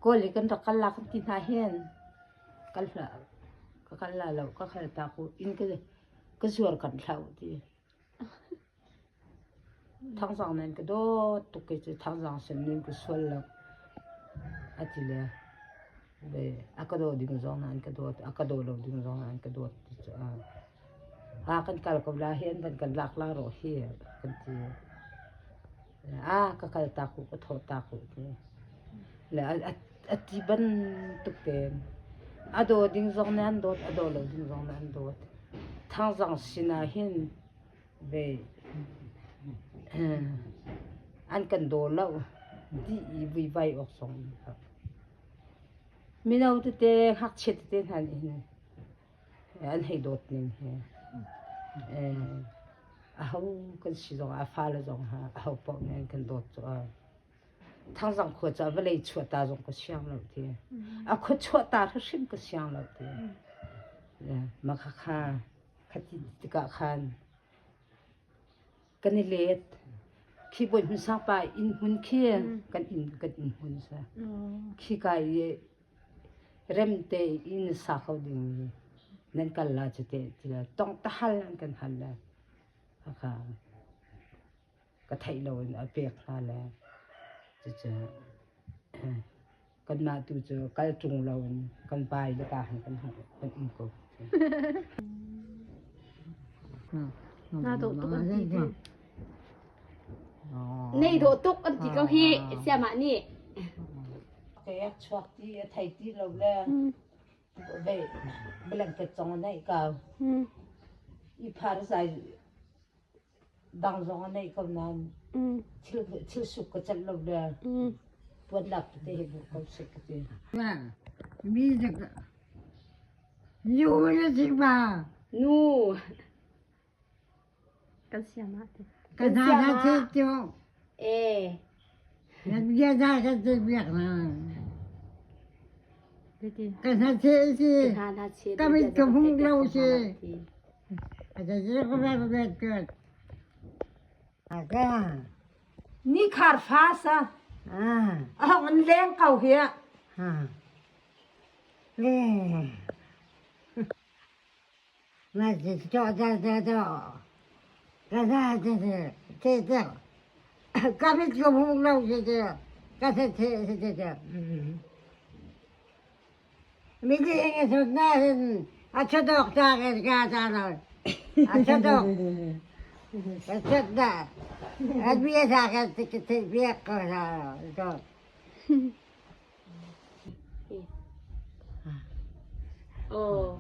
Kawl i kan rak kal la kan ti hna hin kal hlah ka kal la lo ka kal tak u inn ka ka zuar kan hlah u ti. Thangzang nan ka dawt tuk kei cu thangzang sin nan ka sual lo a ti le ve a ka daw ding zong an ka dawt a ka daw lo ding zong an ka dawt ti cu a a kan kal ko la hi an van kan lak la rawh hi kan ti a ka kal tak u ka thawh tak u ti le a ti bantuk tein a daw ding zong nih an dawt a daw lo ding zong nih an dawt thangzang sinah hin ve an kan daw lo dih i vuivai awk zong mino tete ngakchia tete hna nih hin an hei dawt ning hi aho kan si zong ah a fale zong ha aho paoh nih an kan dawt cu Thangzang khua cu vawlei chuahta zong ka siang lo ti. A khua chuahta hrim ka siang lo ti. Mah khakha khati tikah khan kan i let. Khi bawi hmun sangpa inn hmun khi kan inn kan inn hmun sa. Khi ka i remte inn sa kho ding mi nan kal la cu te ti la tong ta hal an kan hal le. Khakha ka theih lo in a pek hna le cucu kanmah tu cu kal ṭung lo in kan pai le ka han kan kan um ko. Na dawh tuk an ti ti. Nei dawh tuk an ti ko hi siamah nih. Ka chuak ti a thei ti lo le ve blanket zong a neih ko. I phar zai Dang zong a neih ko nain thil suk ka celh lo le puanlak tete hi bu ko seh ka ti. Mi nu na si ma? Nu. Kan siam ah ti. Kan hna na si cu. Eh. Na bia da kan si biak na. Kan hna si si. Ka mit ka hung lo si. Ni khar fa sa. A hong in leng ko hi. Oh.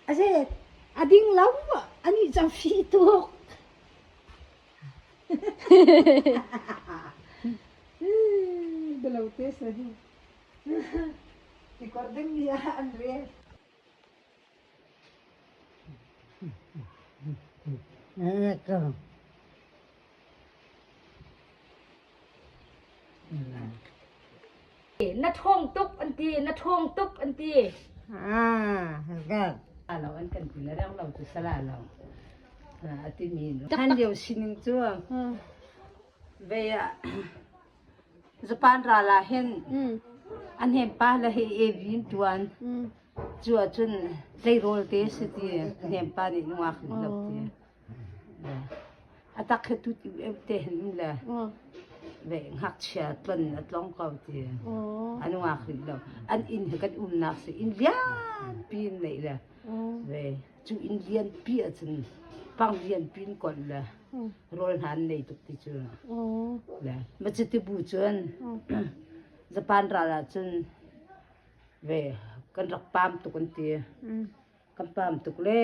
Ase a ding lo ani cang fi tuk. Dalo te sa hi. Tikor ding mi ah an rel. Na ṭhawng tuk an ti, na ṭhawng tuk an ti. Lo an kan ti na reng lo cu sala lo. A timi han lio sining cu ve ah Japan ral ah hin an hem pa le hi evin tuan cu ahcun tleirawl te si ti hnem pa nih nungak lo ti. A tak he tut eu te hin um le ve ngakchia tlon a tlong ko ti. A nungak rih lo. An inn he kan umnak si inn lian pi in neih le ve cu inn lian pi ahcun pang lian pi in kolh le rawl hna an nei tuk ti cu. Le ma cuti bu cun Japan ral ahcun ve kan rak pam tuk an ti. Kan pam tuk le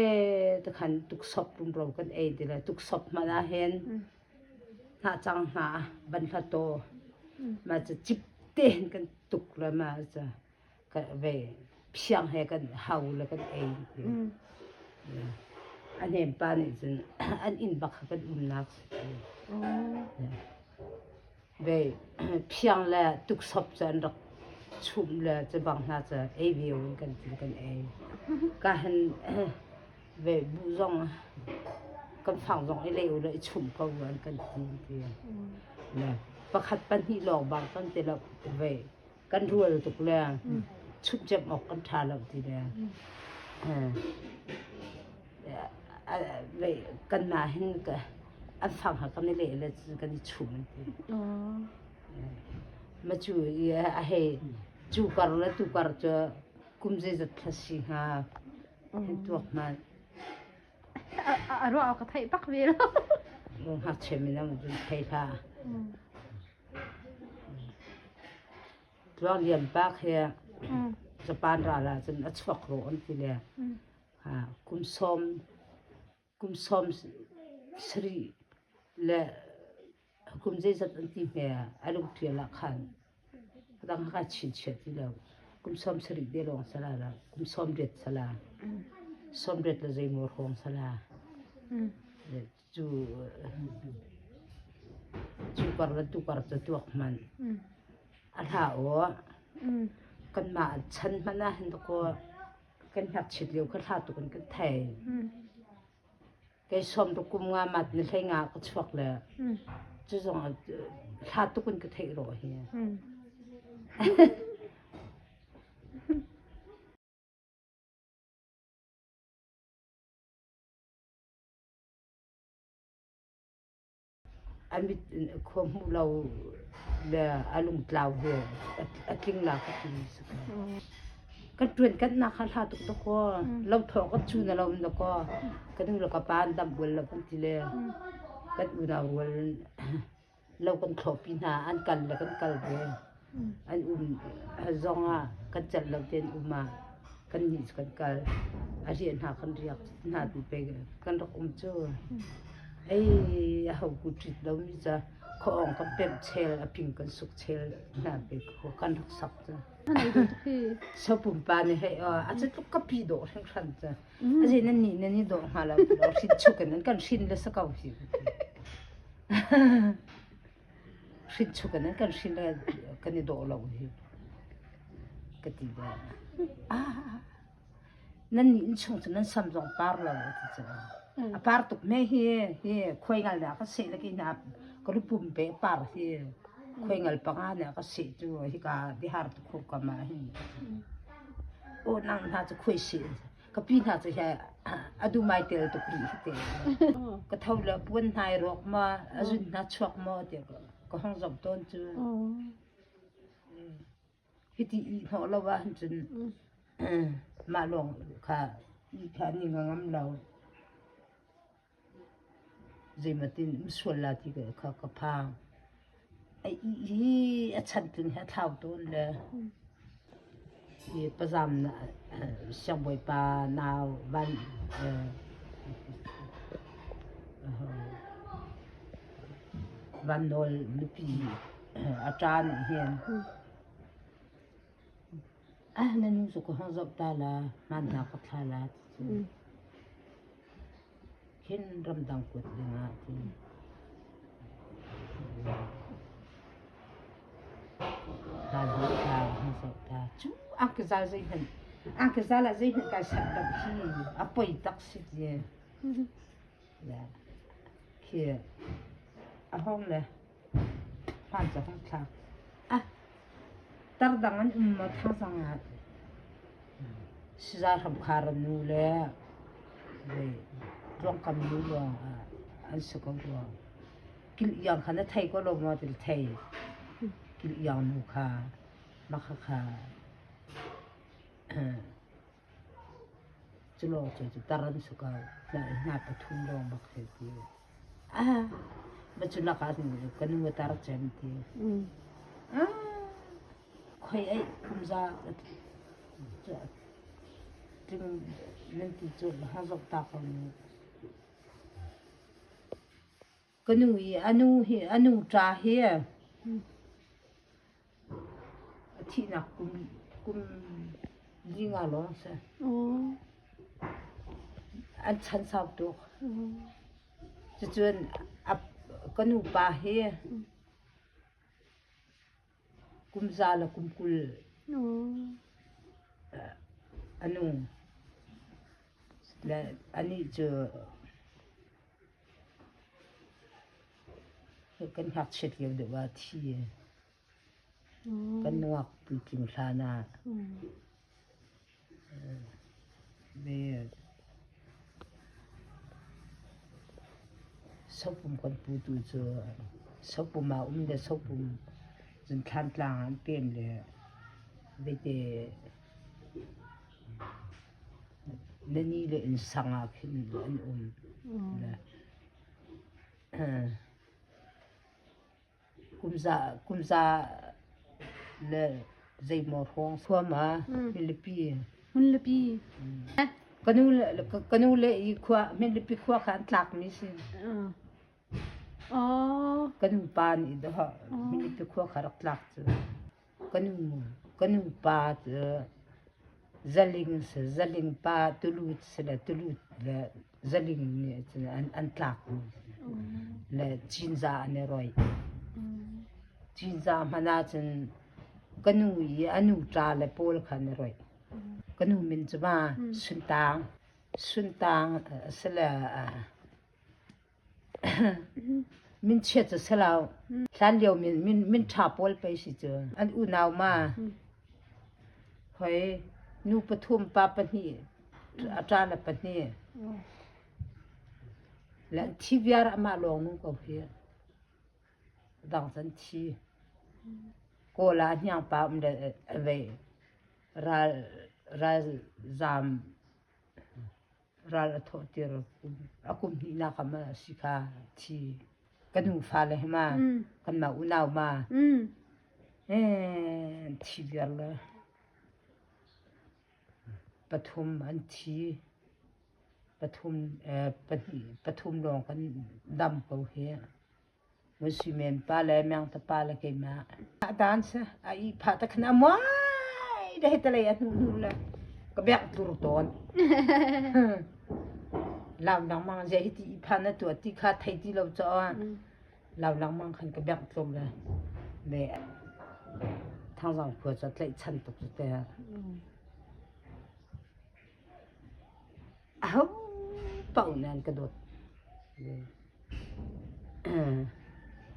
tikhan tuksop rumro kan ei ti le tuksop hmanh ah hin hnahcang hna banhla taw mah cu cip tein kan tuk le mah cu ve phiang he kan hau le kan ei ti. A hnem pa nih cun an inn bak kha kan umnak si ti. Ve phiang le tuksop cu an rak chumh le cu bang hna cu ei vio in kan ti kan ei. Ka hin ve bu zong kan fang zong i le u le i chumh ko an kan ti ti. Le pakhat pahnih lawng bang kan ti lo ve kan rual tuk le chumh cem awk kan ṭha lo ti le. Ve kanmah hin an fang ha kan i leh le kan i chum an ti. Ma cu i a hei cu kar le tu kar cu kum zeizat thla si hnga hin tuak hmanh. A ruah ka theih bak ve lo. Ngakchia mino cun thei hlah. Tluang Lian Pak hi Japan ral ah cun a chuak rawh an ti le kum sawm sarih le kum zeizat an ti hme a lungṭial ah khan a dang kha chinchiah ti lo. Kum 70 te lawng sala la, kum 80 sala, 80 le zeimaw hrawng sala. Cu cu kar le tu kar cu tuak hman. A hla aw kanmah chan hmanh ah hin dakaw kan ngakchiat lio kha hla tuk in kan thei. Kei sawm ruk kum nga mat ni hlei nga ka chuak le cu zong hla tuk in ka theih rawh hi. A mit khua hmuh lo le a lungtlau hi a tling la ka ti si ko. Kan ṭuan kannak kha hla tuk dakaw lo thawh kan cu na lo dakaw ka nu le ka pa an dam bual lo kan ti le kan unau rual lo kan thlawhpi hna an kal le kan kal ve an um zong ah kan celh lo tein um ah kan nih cu kan kal a riah hna kan riak hna tu pe kan rak um cu ei a ho ku ṭit lomi ca khuaawng kan pemh chel a ping kan suk chel hna pe kan rak sak cu so pumpa nih hei a cu tluk ka pi dawh hringhran cu a zi nan nih nan i dawh hnga lo hrin chuk in an kan hrin le sa ko hi Hrin chuk in an kan hrin le kan i dawh lo hi ka ti ve. Ah, nan nih innchung cu nan sam zong par lo ti cu. A par tuk me hi hi khuai ngal na ka seh le ki na ka lupum pe par hi khuai ngal panga na ka seh cu hika bihar tu khur kam ah hin. O nang hna cu khuai seh Ka pi hna cu he a dumai tel tuk rih hi te. Ka tho le puan hnai rawk ma a zun hna chuak maw tiah ka hong zoh tawn cu. Hiti i hnawh lo ah cun mah lawng kha i kha ni ngam lo. Zeimatin um sual la ti kha ka phang. A ih hi a chantling he a thlau tawn le hi pazam siangbawipa nau van Van Nawl nupi a ṭa nih hin ah na nu cu ka hong zoh ta la hmanhna ka thla la ti cu. Khin ramdang kuat dingah ti. Hlan hoi ta hong zoh ta. Cu angki zal zeihmanh angki zal ah zeihmanh kai sanh lo hi a poi tak si ti. Khi a hong le hmaan cu hong thlak. Ah tar dang an um maw thazang ah Siza hramkhar an nu le Tluangkam nu lawng ah an si ko rua. Kil iang kha na thei ko lo maw ti thei. Kil iang nu kha mah kha kha cu lawng cu cu tar an si ko. Hna pathum lawng bak he ti. Ah, ma cu lakah ka nu a tar cem ti. Ah, khoi ei kum za tling nan ti cu ha zok ta ko nu. Ka nu i a nu hi a nu ṭa hi a thihnak kum kum li nga lawng a si. An chan sau tuk. Cucun a ka nu pa hi kum za le kum 20 a nung. Le anih cu Kan ngakchiat lio deuh ah thi kan nuak puitling hlan ah sopum kan putu cu sopum ah um le sopum cun thlantlang ah an pem le veite Na ni le inn sang ah khin an um. Kumza le zeimaw hrawng thuam ah Milipi. Hmunlipi. Ka nu le i khua Milipi khua kha an tlakmi si. Ka nu pa nih dawh Milipi khua kha rak tlak cu. Ka nu pa cu Zaling si, Zaling pa Tulut si le Tulut le Zaling nih cun an tlak le Cinzah an i roih. Cinzah hmanh ahcun ka nu i a nu ṭa le pawl kha an i roih. Ka nu min cu ma Suntang, Suntang a si le Minchiat cu si lo. Hlanlio min ṭha pawl pei si cu. An unau ma hoi nu pathum pa pahnih a ṭa le pahnih. Le an thi viar amah lawng nung ko hi. Dang cu an thi. Kawl ah hniang pa um le vei ral ralzaam Ral a thawhtir a kum hnihnak ah ma a si kha thi. Ka nu fale he ma kanmah unau ma thi viar le pathum an thi pathum pahnih pathum lawng kan dam ko hi. Musimen pa le Mengta pa le keimah. Dan sa a i pha ta khan a muai de te lei a hnu hnu le ka bek tur tawn. Lau lang mang je hi ti i pha na tua ti kha thei ti lo cho lau lang mang khan ka bek tlum le le thangzang khua cha tlaih chan tuk te. Aho paoh nih an ka dawt.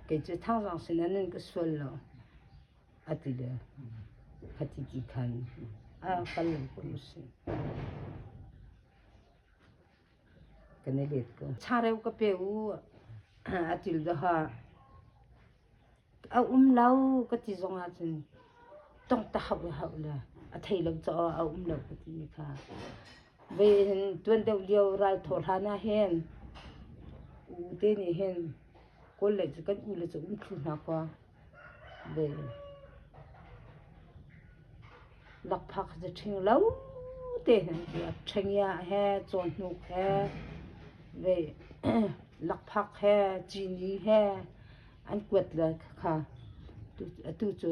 Kei cu thangzang sinah nan ka sual lo a ti le khati ti khan a kal lo ko si. Kan i let ko. Chareu ka pe u a til doha A um lo ka ti zong ahcun tongh ta hauh le hauh le a thei lo caah a um lo ka timi kha ve hin tuan deuh lio ral thawh hlan ah hin u te nih hin kawl le cu kan u le cu um thlu hna kaw ve lakphak cu ṭhing lo te hin ṭhengia he cawhnuk he ve lakphak he cini he an kuat le kha atu cu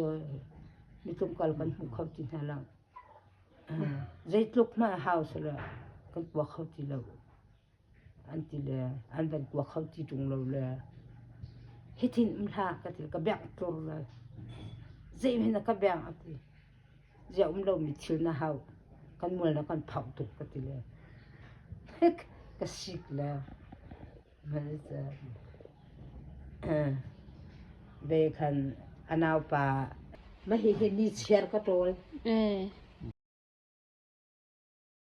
mi tlungkal kan hmu kho ti hna lo. Zeitluk hmanh hau sila kan kua kho ti lo. An ti le an van kua kho ti ṭung lo le hitin um hlah ka ti ka bengh tlur le zeihmanh na ka bengh a ti. Ziah um lomi thil na hau kan mual na kan phauh tuk ka ti le ka sik le Ve khan a naupa mah hihi ni chiar ka ṭawl.